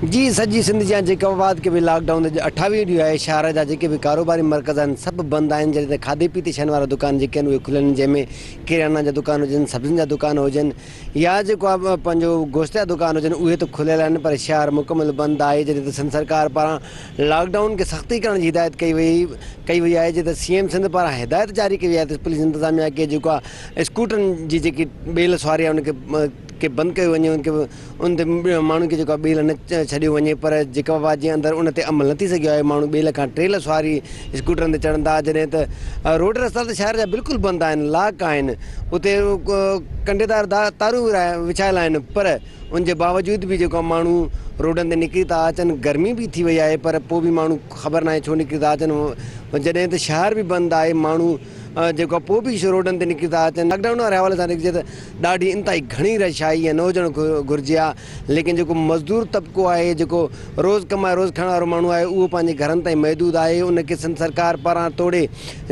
جي سڄي سنڌ جيان جيڪب آباد کي به لاڪ ڊائون اڄ 28 ڏينهن آهي شهر جا جيڪي به ڪاروباري مرڪز آهن سڀ بند آهن جڏهن ته کاڌي پيتي شين وارا دڪان جيڪي آهن اهي کليل آهن جنهن ۾ ڪريانا جا دڪان هجن سبزين جا دڪان هجن يا جيڪو آهي پنهنجو گوشت جا دڪان هجن اهي ته کليل آهن پر شهر مڪمل بند آهي جڏهن ته سنڌ سرڪار پاران لاڪ ڊائون کي سختي ڪرڻ جي هدايت ڪئي وئي ڪئي وئي آهي جڏهن ته سي ايم سنڌ پاران هدايت جاري ڪئي وئي آهي ته پوليس انتظاميا کي جيڪو آهي اسڪوٽرن جي جيڪي ٻيل سواري آهي ان کي بند ڪيو وڃي ان کي ان تي ماڻهن کي جيڪو آهي ٻيل نه ڇڏيو وڃي پر جيڪب آباد جي اندر ان تي عمل نه ٿي سگهيو آهي ماڻهو ٻيل کان ٽيل سواري اسڪوٽرن تي چڙهن ٿا جڏهن ته روڊ رستا ته شهر جا بلڪل بند آهن لاڪ آهن اتي ڪنڊيدار تارون وڇايل آهن پر ان جي باوجود به جيڪو ماڻهو روڊن تي نڪري ٿا اچن گرمي به ٿي وئي آهي پر پوء به ماڻهو خبر ناهي ڇو نڪري ٿا اچن جڏهن ته شهر به بند آهي ماڻهو جيڪو پوء به روڊن تي نڪري ٿا اچن لاڪ ڊائون واري حوالي سان ڏسجي ته ڏاڍي انتهائي گهڻي رش آهي ائين نه هجڻ گهرجي ها ليڪن جيڪو مزدور طبقو آهي جيڪو روز ڪمائي روز کائڻ وارو ماڻهو آهي اهو پنهنجي گهرن تائين محدود آهي ان کي سنڌ سرڪار پاران توڙي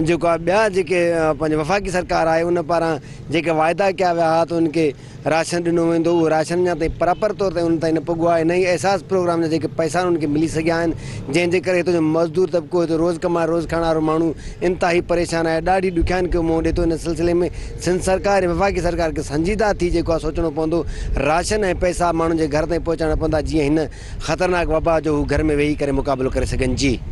جيڪو آهي ٻيا جيڪي پنهنجي وفاقي سرڪار آهي ان پاران جيڪي واعدا ڪيا ويا هئا ته ان کي راشن ڏنو ويندو اهو راشن اڃا تائين پراپر طور تي انهن تائين نه پڳو آهي نه ئي احساس پروگرام جا جيڪي پئسا انهن کي ملي سگهيا آهن جنهن جي ڪري هتو جو مزدور طبقو هتو روز ڪمائي روز کائڻ وارو ماڻهو انتهائي پريشان آهي ڏاڍي ڏکيائين کي منهن ڏي ٿو ان سلسلي ۾ سنڌ سرڪار ۽ وفاقي سرڪار کي سنجيده ٿي جيڪو آهي سوچڻو پوندو راشن ۽ پئسا ماڻهن جي گهر تائين پهچائڻا پوندا جيئن هن خطرناڪ وبا جو هو گهر ۾ ويهي ڪري مقابلو ڪري سگهن جي.